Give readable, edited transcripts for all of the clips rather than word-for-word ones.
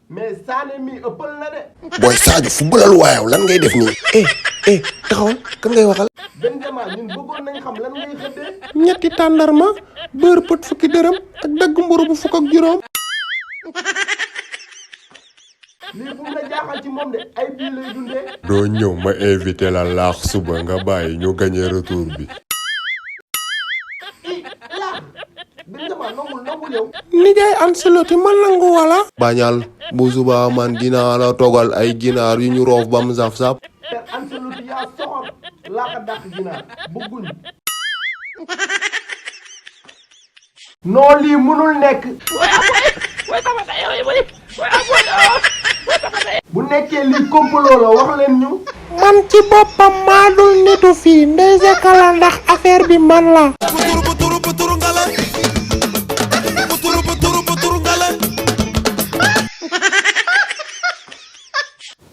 mais Sané mi ëppal na de. booy Sadio footballal waayaw lan ngay def nii. taxawal kan ngay waxal. Benzema ñun bëggoon nañ xam lan ngay xëddee. ñetti tàndarma beurre pot fukki dërëm ak dagg mburu bu fukk ak juróom. lii bu la jaaxal ci moom de ay bii lay dundee. doo ñëw ma invité la laax suba nga bàyyi ñu gagné retour bi. laax Benzema nangul yow. nijaay Ancelotti ma nangu wala. bañal bu suba man dinaa la togal ay ginaar yu ñu roof ba mu saf-saf. te Ancelotti yaa soxor laaxa dàq ginaar bëgguñ. non lii mënul nekk. bu nekkee lii complot la wax leen ñu. man ci boppam maa dul nitu fii ndeyse kala ndax affaire bi man la.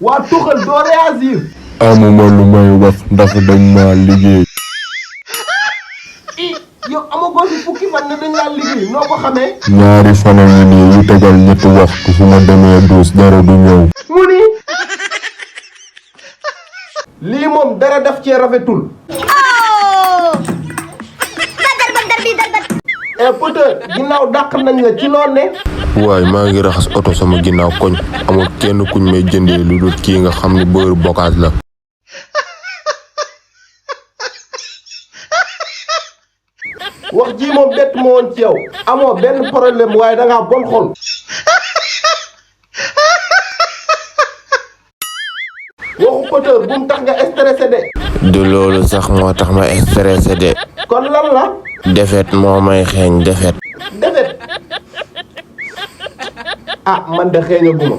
waa tuxal doo réagir. amuma lu may wax ndax dañ ma liggéey. yow amagoo fi fukki fan ne dañ laa liggéey noo ko xamee. ñaari fan a ngi nii yu tegal ñetti waxtu su ma demee duus dara du ñëw. mu ni lii moom dara def cee rafetul. Poteur ginnaaw dàq nañ la ci loo ne. waaye maa ngi raxas oto sama ginnaaw koñ amul kenn kuñ may jëndee lu dul kii nga xam ne beurre bocage la. wax ji moom bett ma woon ci yow amoo benn problème waaye da ngaa bon xol. waxu Poteur bu mu tax nga stressé de. du loolu sax moo tax ma stressé de. kon lan la. defet moo may xeeñ defet. defet ah man de xeeñaguma.